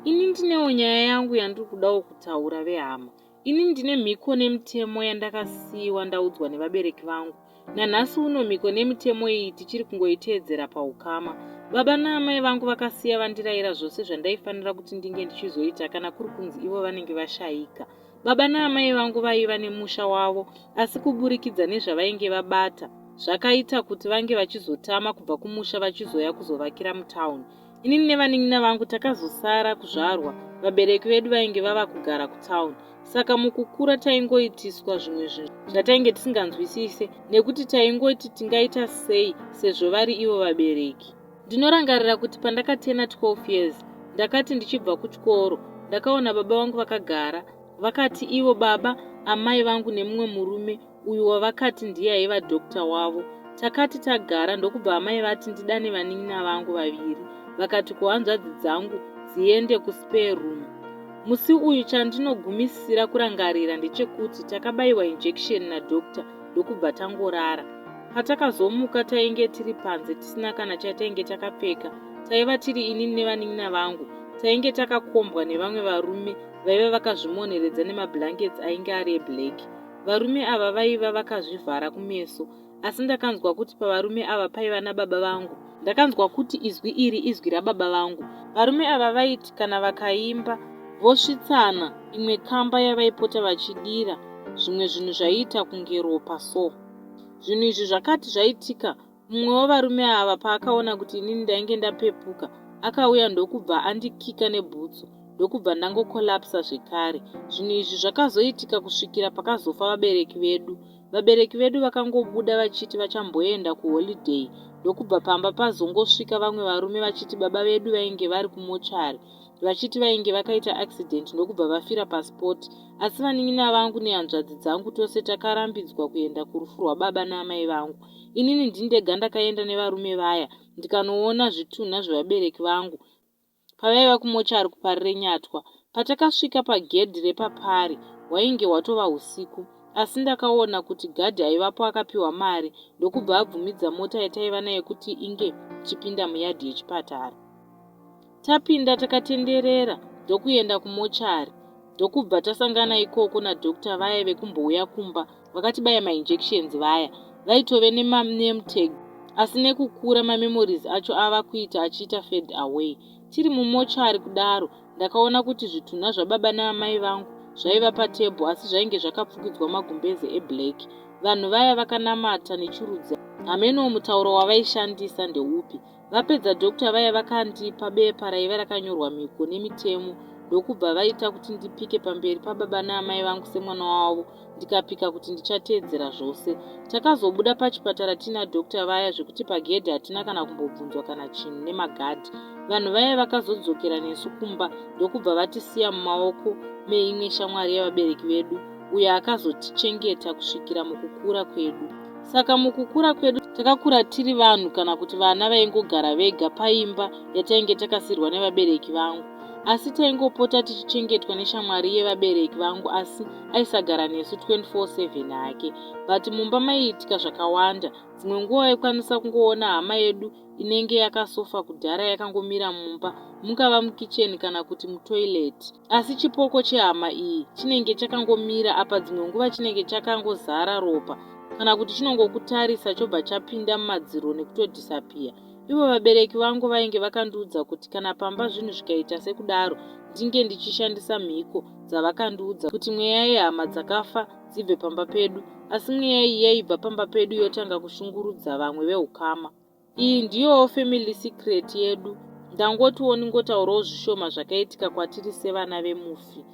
Ini ndinewo nyaya yangu yandiri kudawo kutaura vehama. Ini ndine mhiko nemitemo yandakasiiwa ndaudzwa nevabereki vangu. Nanhasi uno mhiko nemitemo iyi tichiri kungoiteedzera paukama. Baba naamai vangu vakasiya vandiraira zvose zvandaifanira kuti ndinge ndichizoita kana kuri kunzi ivo vanenge vashaika. Baba naamai vangu vaiva nemusha wavo asi kuburikidza nezvavainge vabata zvakaita kuti vange vachizotama kubva kumusha vachizoya kuzovakira mutown. Inini nevanin'ina vangu takazosara kuzvarwa vabereki vedu vainge vava kugara kutown. Saka mukukura taingoitiswa zvimwe zvinhu zvatainge tisinganzwisise nekuti taingoti tingaita sei sezvo vari ivo vabereki. Ndinorangarira kuti pandakatena 12 years ndakati ndichibva kuchikoro ndakaona baba vangu vakagara vakati ivo baba amai vangu nemumwe murume uyu wavakati ndiye aiva doctor wavo. Takati tagara ndokubva amai vati ndidane vanin'ina vangu vaviri vakati kuhanzvadzi dzangu dziende kuspare room. Musi uyu chandinogumisira kurangarira ndechekuti takabaiwa injection nadoctor ndokubva tangorara. Patakazomuka tainge tiri panze tisina kana chatainge takapfeka. Taiva tiri inini nevanin'ina vangu. Tainge takakombwa nevamwe varume vaiva vakazvimoneredza nemablankets ainge ari eblack. Varume ava vaiva vakazvivhara kumeso asi ndakanzwa kuti pavarume ava paiva nababa vangu. Ndakanzwa kuti izwi iri izwi rababa vangu. Varume ava vaiti kana vakaimba vosvitsana imwe kamba yavaipota vachidira zvimwe zvinhu zvaiita kunge ropa so. Zvinhu izvi zvakati zvaitika Mumwe wevarume ava paakaona kuti inini ndainge ndapepuka akauya ndokubva andikika nebhutsu ndokubva ndangokolapsa zvekare. Zvinhu izvi zvakazoitika kusvikira pakazofa vabereki vedu. Vabereki vedu vakangobuda vachiti vachamboenda kuholiday ndokubva pamba pazongosvika vamwe varume vachiti baba vedu vainge vari kumochari vachiti vainge vakaita accident ndokubva vafira paspot asi vanin'ina vangu nehanzvadzi dzangu tose takarambidzwa kuenda kurufu rwababa naamai vangu. Inini ndini ndega ndakaenda nevarume vaya ndikanoona zvitunha zvevabereki vangu pavaiva kumochari kuParirenyatwa. Patakasvika pagedhi repaPari hwainge hwatova husiku asi ndakaona kuti gadhi aivapo akapiwa mari ndokubva abvumidza mota yataiva nayo kuti inge ichipinda muyadhi yechipatara. Tapinda takatenderera ndokuenda kumochari ndokubva tasangana ikoko nadoctor vaya vekumbouya kumba vakatibaya mainjections vaya vaitove nemaname tag asi nekukura mamemories acho ava kuita achiita fade away. Tiri mumochari kudaro ndakaona kuti zvitunha zvababa naamai vangu zvaiva patable asi zvainge zvakapfukidzwa magumbeze eblack. Vanhu vaya vakanamata nechirudzi hamenowo mutauro wavaishandisa ndeupi. Vapedza doctor vaya vakandipa bepa raiva rakanyorwa mhiko nemitemo ndokubva vaita kuti ndipike pamberi pababa naamai vangu semwana wavo ndikapika kuti ndichateedzera zvose. Takazobuda pachipatara tiina doctor vaya zvekuti pagedhi hatina kana kumbobvunzwa kana chinhu nemagadhi. Vanhu vaya vakazodzokera nesu kumba ndokubva vatisiya mumaoko meimwe shamwari yevabereki vedu uyo akazotichengeta kusvikira mukukura kwedu. Saka mukukura kwedu takakura tiri vanhu kana kuti vana vaingogara vega paimba yatainge takasirwa nevabereki vangu. Asi taingopota tichichengetwa neshamwari yevabereki vangu asi aisagara nesu 24/7 hake. But mumba maiitika zvakawanda. Dzimwe nguva waikwanisa kungoona hama yedu inenge yakasofa kudhara yakangomira mumba mungava mukicheni kana kuti mutoilet. Asi chipoko chehama iyi chinenge chakangomira apa dzimwe nguva chinenge chakangozara ropa kana kuti chinongokutarisa chobva chapinda mumadziro nekutodhisapiya. Ivo vabereki vangu vainge vakandiudza kuti kana pamba zvinhu zvikaita sekudaro ndinge ndichishandisa mhiko dzavakandiudza kuti mweya yehama dzakafa dzibve pamba pedu asi mweya iyi yaibva pamba pedu yotanga kushungurudza vamwe veukama. Iyi ndiyowo family secret yedu. Ndangotiwo ndingotaurawo zvishoma zvakaitika kwatiri sevana vemufi.